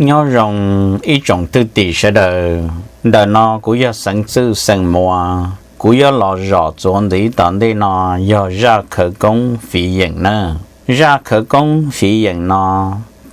Nyob zoo ib tsoom thwj tim sawv daws. Ntawm no kuv yog Xeev Txwj xeem Muas, kuv yuav los zom txuas ntxiv tom ntej no yog zaj khawv koob fiv yeem na. Zaj khawv koob fiv yeem no,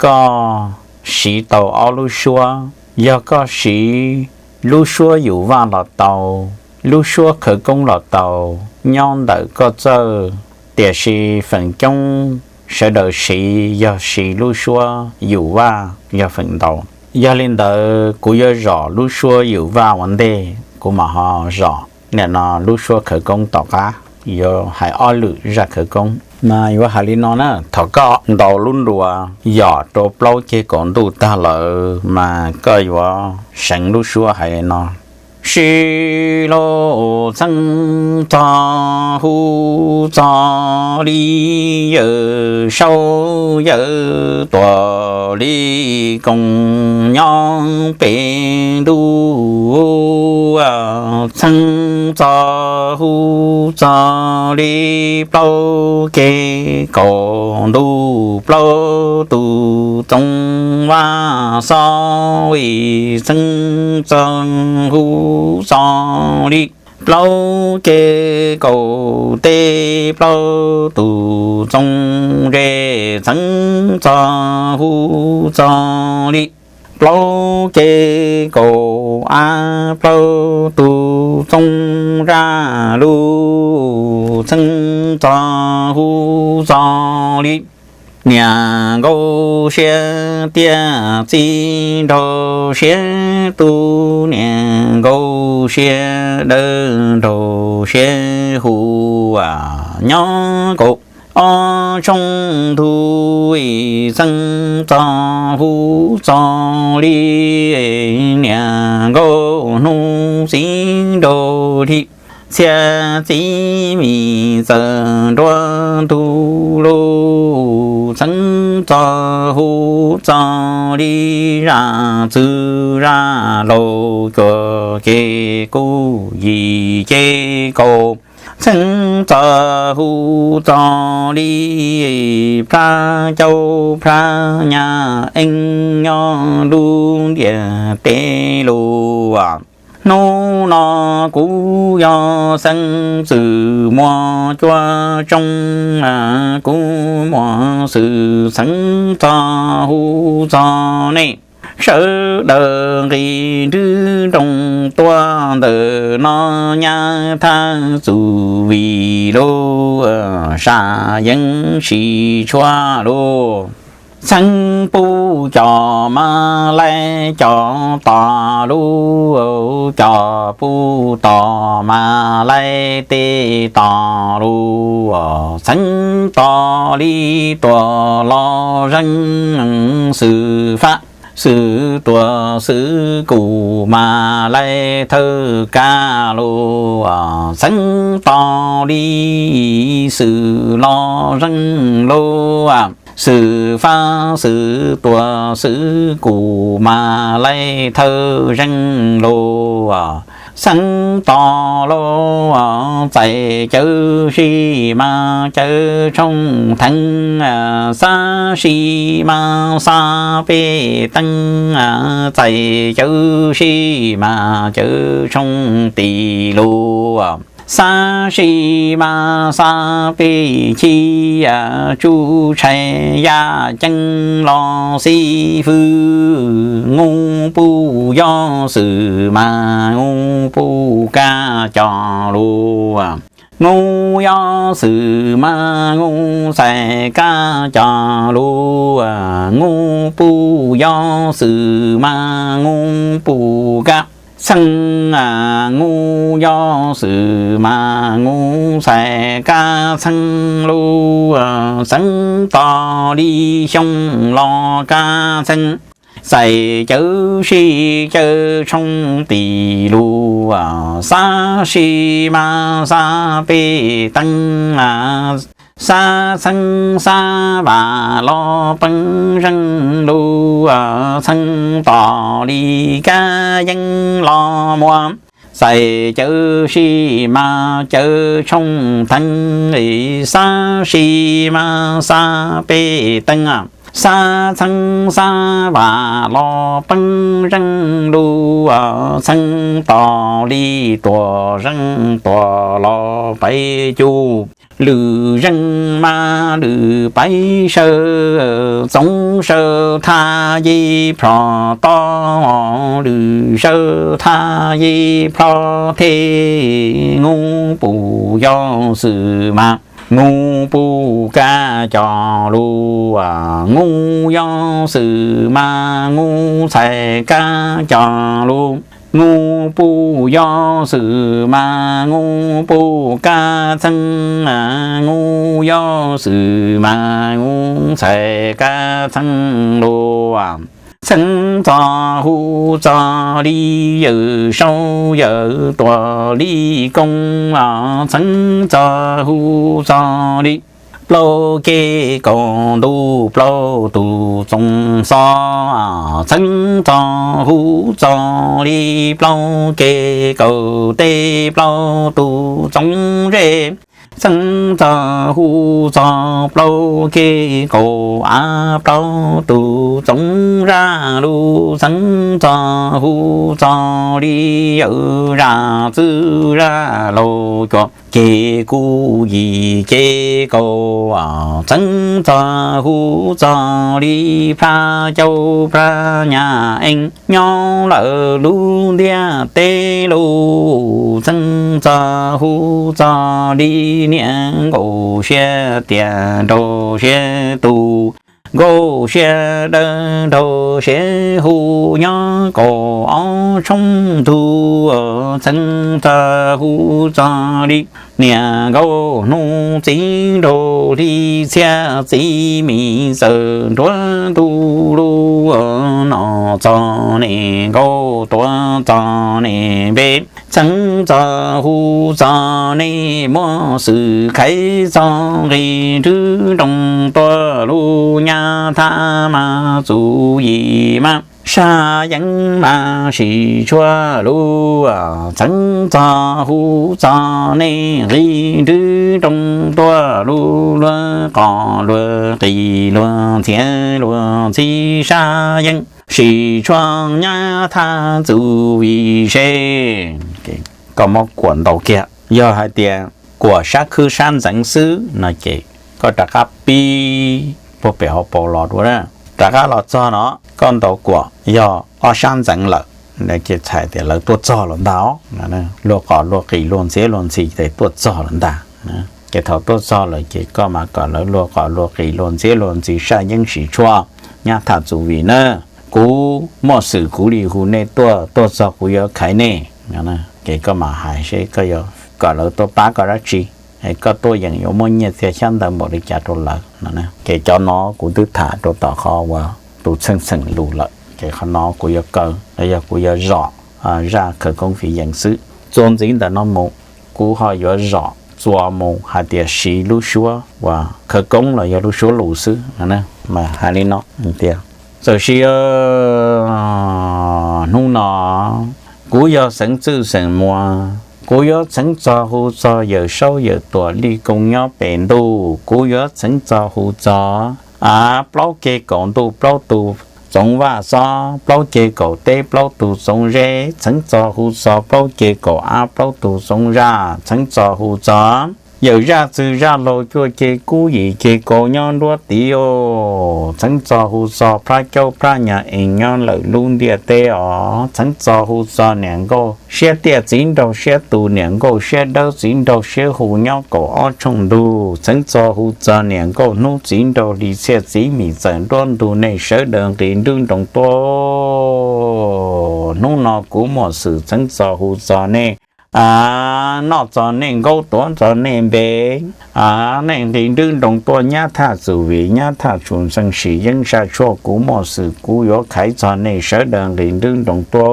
koj siv tau ob lub suab. Yog koj siv lub suab yus vaj los tau, lub suab khawv koob los tau, nyob ntawm koj txawj. Tiam sis feem coob sawv daws siv yog siv lub suab yus vaj yog feem ntau. Yog li ntawd kuv yuav zom lub suab yus vaj ua ntej, kuv mam ho zom nim no lub suab khawv koob tom qab. Yuav hais ob lwm zaj khawv koob mas yuav hais li no na. Thaum koj ntaus lub nruas yom rau plaub ceg kaum ntuj tag lawm mas koj yuav seev lub suab hais li no: Sib lub txheeb txog huv txog li, yawm saub yawm tuam li koom nyob pem ntuj. Txheeb txog huv txog li, plaub ceg kaum ntuj plaub tus txoov vaj xob. Txheeb txog huv txog li, plaub ceg kaum teb plaub tus txoov ntse. Txheeb txog huv txog li, plaub ceg kaum av plaub tus txoov zaj lug. Txheeb txog huv txog li, niam nkaus siab tiaj txiv nraug siab tub, niam nkaus siab dawb nraug siab huv. Nyob kaum ob tshooj ntuj, txheeb txog huv txog li, niam nkaus hnub txiv nraug li, txhiaj txiv mis txawm nruab ntug lug. Txheeb txog huv txog li, zaj txwv zaj laus cuag kev kuj yim cev kaus. Txheeb txog huv txog li, plab caub plab nyab eeb nyob lub ntiaj teb lug. Hnub no kuv yog Xeeb Txwj Muas Cuaj Tsoo, kuv muaj xwm txheeb txog huv txog nej. Sawv daws nqis nrwb nroog tuaj ntawm no nyab thab txum vim lub sam yeeb sis tshuab lug. Txheeb pub cov mas laib cov tos lug, cov pub tos mas laib tej tos lug. Txheeb tos li tuam los zeeg xwm fab, xwm tuam xwm kum mas laib thawj kab lug. Txheeb tos li xwm los zeeg lug, xwm fab xwm tuam xwm kum mas laib thawj zeeg lug. Txheeb tos lug txais cawv sij mas cawv tshooj theev, xab sij mas xab peb teev, txais cawv sij mas cawv tshooj tim lug, xab sij mas xab peb chib, tsuj tshais yaj ceeb los xib fwb. Nub puj yob xwm mas nub puj kab cog lug, nub yob xwm mas nub xais kab cog lug, nub puj yob xwm mas nub puj kab txheeb, nub yob xwm mas nub xais kab txheeb lug. Txheeb tos li xyoo los kab txheeb, txais cawv sij cawv tshooj tim lug, xab sij mas xab peb teev, xab txheeb xab vam los peeb zeeg lug. Txheeb tos li kab yeeb los muag, txais cawv sij mas cawv tshooj theev, xab sij mas xab peb teev, Xab txheeb xab vam los peeb zeej lug, txheeb tos li tuam zeej tuam los peb cuj, lwm zeej mas lwm peb saw, txoov saw thaj yib plho tob, lwm saw thaj yib plho thej, nub puj yog xwm mas nub puj kab cog lug, nub yog xwm mas nub txhais kab cog lug, nub puj yog xwm mas nub puj kab txheeb, nub yog xwm mas nub txhais kab txheeb lug. Txheeb txog hu txog li yawm saub yawm tuam li koob, txheeb txog hu txog li plaub keg kaum ntuj plaub tug txoov xob, txheeb txog hu txog li plaub keg kaum teb plaub tug txoov zej, txheeb txog hu txog plaub keg kaum av plaub tug txoov zaj lug, txheeb txog hu txog li yawm zaj txwj zaj laug cuam keg kuj yim keg kaum, txheeb txog hu txog li plab caub plab nyab eeb nyob lawm lub ntiaj teb lug, txheeb txog hu txog li niam nkaum siab tias nraug siab tus, nkaum siab dawb nraug siab huv nyob kaum ob tshooj ntug, txheeb txog hu txog li niam nkauj hnub txiv nraug hli txhiaj txiv mis txawm nruab ntuj lug, nom txog niam nkauj tuav txog niam npe, txheeb txog hu txog niam muaj xwm khaiv txog nqis nrwb nroos tuaj lug nyab thaj mas txuj yim mas sab yeeb mas sim tshuaj lug, txheeb txog hu txog niam nqis nrwb nroos tuaj lug luag qos luag qis luag ntxhiab luag ntxhi sab yeeb sim tshuaj nyab thaj txuj yim seb koj muab kuam ntau kiag. Yog hais tias kuam sab khwb sab ntxeev xwb no ces koj rov qab pib puag pem hauv paus los dua, rov qab los txog no koj ntaus kuam yog ob sab ntxeev lawm, ces txhais tias lawv tuaj txog lawm ntag. Luag qos luag qis luag ntxhiab luag ntxhi ces tuaj txog lawm ntag. Ces thaum tuaj txog lawm ces koj mas kom lawv luag qos luag qis luag ntxhiab luag ntxhi sab yeeb sim tshuaj nyab thaj txuj yim na. Kuv muaj xwm kuv li hu nej tuaj, tuaj txog kuv yuav khaiv nej. Ces koj mam hais seb koj yuav kom lawv tuaj pab koj dab tsi, es koj tuaj yeem yuav muaj nyiaj txiag xyab ntawv npaum li cas rau lawv no. Ces cov no kuv twb tham rau tom qhov uas tus txheej txheem lus lawm, ces qhov no kuv yuav kaw los yog kuv yuav zom zaj khawv koob fiv yees xwb. Txuas ntxiv ntawm no mus, kuv ho yuav zom txuas mus hais tias siv lub suab uas khawv koob los yog lub suab lus xwb. Mas hais li no tias, txawm sis hnub no kuv yog xeev txwj xeem muas, kuv yuav txheeb txog hu txog yawm saub yawm tuam li koob nyob pem ntuj, kuv yuav txheeb txog hu txog av plaub ceg kaum ntuj plaub tug txoov vaj xob, plaub ceg kaum teb plaub tug txoov zeb, txheeb txog hu txog plaub ceg kaum av plaub tug txoov zaj, txheeb txog hu txog yawm zaj txwg zaj laug cuaj ceg kub yim ceg kaum nyob nruab tiv os, txheeb txog hu txog plab caub plab nyab ees nyob lawm lub ntiaj teb os, txheeb txog hu txog niam nkauj siab tiaj txiv nraug siab tus, niam nkauj siab dawb txiv nraug siab huv nyob kaum ob tshooj ntug, txheeb txog hu txog niam nkauj hnub txiv nraug hli txhiaj txiv mis txawm nruab ntug, nej sawv daws nqis nrwb nroos tuaj. Hnub no kuv muaj xwm txheeb txog hu txog nej, noj txog nej nkaub tuav txog nej npe, nej nqis nrwb nroos tuaj nyab thaj txuj yim nyab thaj tshum ntxeev sim yeeb sab tshuaj, kuv muaj xwm kuv yuav khaiv txog nej sawv daws nqis nrwb nroos tuaj.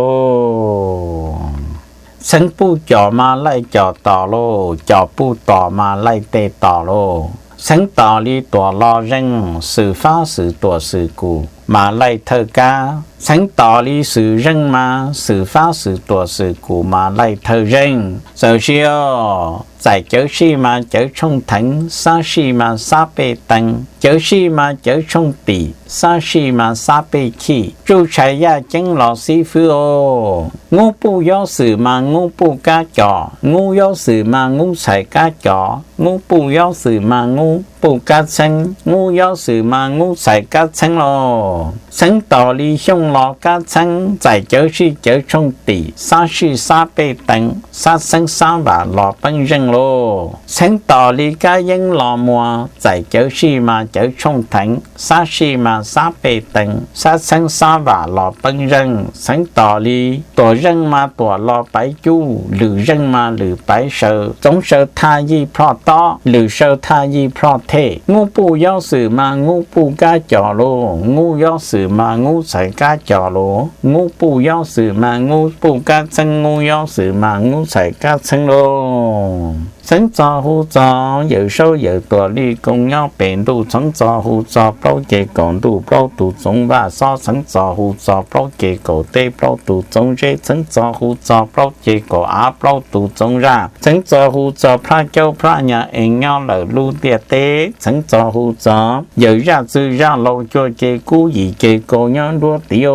Txheeb puj cos mas laij cos tos lauj, cos puj tos mas laij tej tos lauj, txheeb tos li tuam los zeej, xwm fab xwm tuam xwm kum, mas laij thawj kab. Txheeb tos li xwm zeej mas xwm fab xwm tuam xwm kum mas laij thawj zeej. Txawm sis os, txais cawv sij mas cawv tshooj theev, xab sij mas xab pej teev, cawv sij mas cawv tshooj tim, xab sij mas xab pej chij, tsuj tshais yaj ceeb los xib fwb os. Ngub puj yob xwm mas ngub puj kab cos, ngub yob xwm mas ngub txhais kab cos, ngub puj yob xwm mas ngub puj kab txheeb, ngub yob xwm mas ngub txhais kab txheeb los. Txheeb tos li xyooj los kab txheeb, txais cawv sij cawv tshooj tim, xab sij xab pej teev, xab txheeb xab vam los peeb zeej lauj. Txheeb tos li kab yeeb los muag, txais cawv sij mas cawv tshooj theev, xab sij mas xab pej teev, xab txheeb xab vam los peeb zeej. Txheeb tos li tuam zeej mas tuam los paiv cuj, lwm zeej mas lwm paiv saw, txoov saw thaj yij plhoj tob, lwm saw thaj yij plhoj thej. Ngub puj yob xwm mas ngub puj kab cos lauj, ngub yob xwm mas ngub txhais kab cos lauj, ngub puj yob xwm mas ngub puj kab txheeb, ngub yob xwm mas ngub txhais kab txheeb lauj. Txheeb txog hu txog Yawm Saub Yawm Tuam Lij Koo nyob pem ntuj, txheeb txog hu txog plaub ceg kaum ntuj plaub tus txoov vaj xob, txheeb txog hu txog plaub ceg kaum teb plaub tus txoov zeb, txheeb txog hu txog plaub ceg kaum av plaub tus txoov zaj, txheeb txog hu txog plab caub plab nyag ees nyob lawm lub ntiaj teb, txheeb txog hu txog Yawm Zaj Txwj Zaj Laug cuaj ceg kub yim ceg kaus nyob nruab tiv.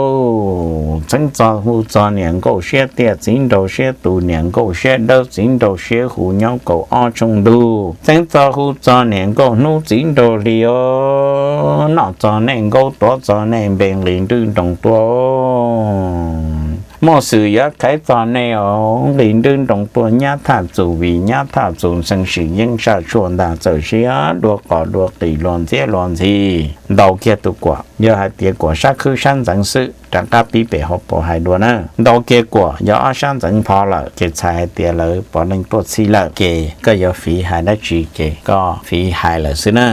Txheeb txog hu txog niam nkauj siab tiaj txiv nraug siab tus, niam nkauj siab dawb txiv nraug siab huv nyob kaum ob tshooj ntug. Txheeb txog hu txog niam nkauj hnub txiv nraug hli os, noj txog nej nkaub tuav txog nej npe nqis nrwj nroos tuaj. Muaj xwm yuav khaiv txog nej os, nqis nrwj nroos tuaj nyab thaj txus vim nyab thaj txus ntxhee sim yeeb saj tshuaj ntag, txawm siab dua qos dua qis luag ntxhiab luag ntxhi. Ntaus kiag tus kuam, yog hais tias kuam sab khwb sab ntxeev xwb rov qab pib pem hauv paus hais dua na. Ntaus kiag kuam yog ob sab ntxeev pho lawm ces txhais hais tias lawv pov leej tuaj txhij lawm, ces koj yuav fiv hais dab tsi ces koj fiv hais lawm xwb na.